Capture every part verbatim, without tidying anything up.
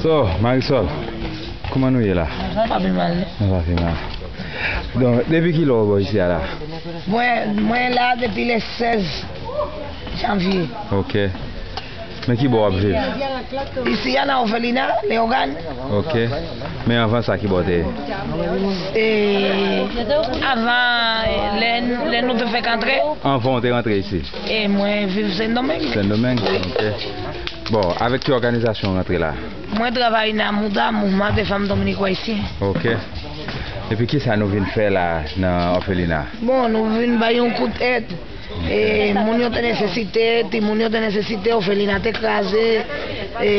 So, Marisol, kouman nou ye la? Pa pi mal. Nou pa pi mal. Donk, depi kilè w bò isi a la? Mwen, mwen la depi le sèz janvye. Ok. Men ki bò w ap viv? Isi a nan òfelina, Leyogàn. Ok. Men anvan sa, ki bò w te ye? E, avan, lè, lè nou te fèk antre. Anvan w te rantre isi? E mwen viv Sendomeng. Sendomeng? Ok. Bon, avèk ki òganizasyon w rantre la? Mwen travay nan MOUDA, Mouvman de Fanm Dominik Ayisyen. Ok. Epi kisa nou vin fè la nan òfelina? Bon, nou vin bay yon kout èd. E, moun yo te nesesite, timoun yo te nesesite, òfelina te kraze. E,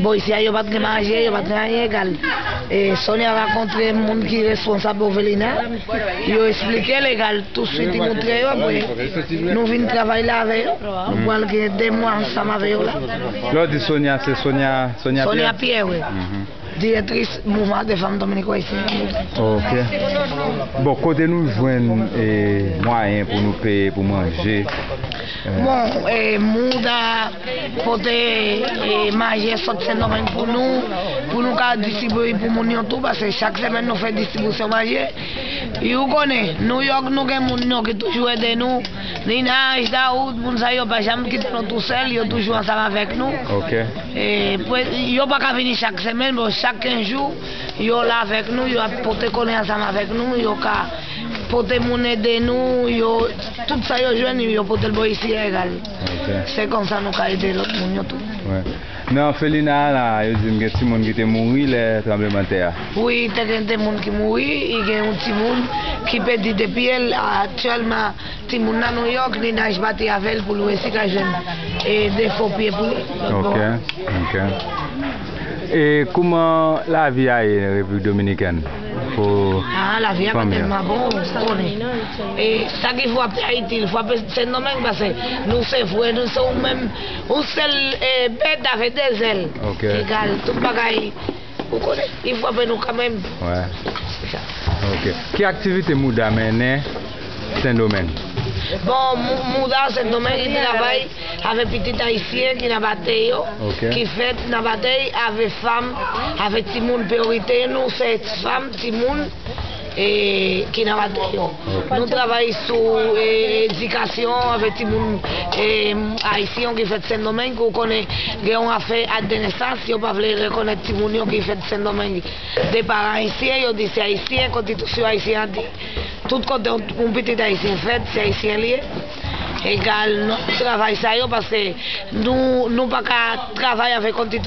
bò isi a, yo pa t gen manje, yo pa t gen anyen, egal. E, Sonia rankontre moun ki responsab òfelina. Yo esplike l, egal, touswit, li montre yo, apre nou vin travay la avè yo. Nou pral gen de mwa ansanm avè yo la. Lè w di Sonia, se Sonia, Sonia Sonia Pierre? Pierre, wi. Mhm. Direktris Mouvman de Fanm Dominik Ayisyen. Ok. Bon, kote nou jwenn, e, mwayen pou nou peye pou manje? Bon, e, MOUDA pote, e, manje sot Sendomeng pou nou, pou nou ka distribye pou moun yo tou, paske chak semèn nou fè distribisyon manje. Ou konnen, Nouyòk, nou gen moun nou ki toujou ede nou. Ninaj, Daoud, moun sa yo pa janm kite nou tousèl, yo toujou ansanm avèk nou. Ok. E, pou, yo pa ka vini chak semèn, bon, chak kenz jou, yo la avèk nou, yo ap pote kole ansanm avèk nou, yo ka pote moun ede nou, yo, tout sa yo jwenn, yo pote l bò isi a egal. Ok. Se konsa nou ka ede lòt moun yo tou. Wi. Nan òfelina a la, yo di m gen timoun ki te mouri lè tranblemanntè a. Wi, te gen de moun ki mouri, e gen yon timoun ki pèdi de pye l, aktyèlman, timoun nan Nouyòk, Ninaj pati avè l pou l wè si ka jwenn, e, de fo pye pou li. Ok, ok. E kouman lavi a ye nan Repiblik Dominikèn pou fanmi an? Ah, lavi a pa tèlman bon, ou konnen. E sa ki frape Ayiti, li frape Sendomeng, paske nou se frè, nou se yon menm, yon sèl, e, bèt avèk de zèl. Ok. Egal, tout bagay, ou konnen, li frape nou kanmenm. Wè. Se sa. Ok. Ki aktivite MOUDA mennen Sendomeng? Bon, Mou-, MOUDA Sendomeng, li travay avèk pitit ayisyen ki nan batey yo, ok, ki fèt nan batey, avèk fanm, avèk timoun. Priyorite nou se fanm, timoun, e, ki nan batey yo. Ok. Nou travay sou, e, edikasyon avèk timoun, e, ayisyen yo ki fèt Sendomeng, ke w konnen gen yon afè ak de nesans, yo pa vle rekonèt timoun yo ki fèt Sendomeng de paran ayisyen, yo di se ayisyen, konstitisyon ayisyen an di. Tout kote yon, yon pitit ayisyen fèt, se ayisyen li ye. Egal, nou travay sa yo, paske nou, nou pa ka travay avèk konstitisyon.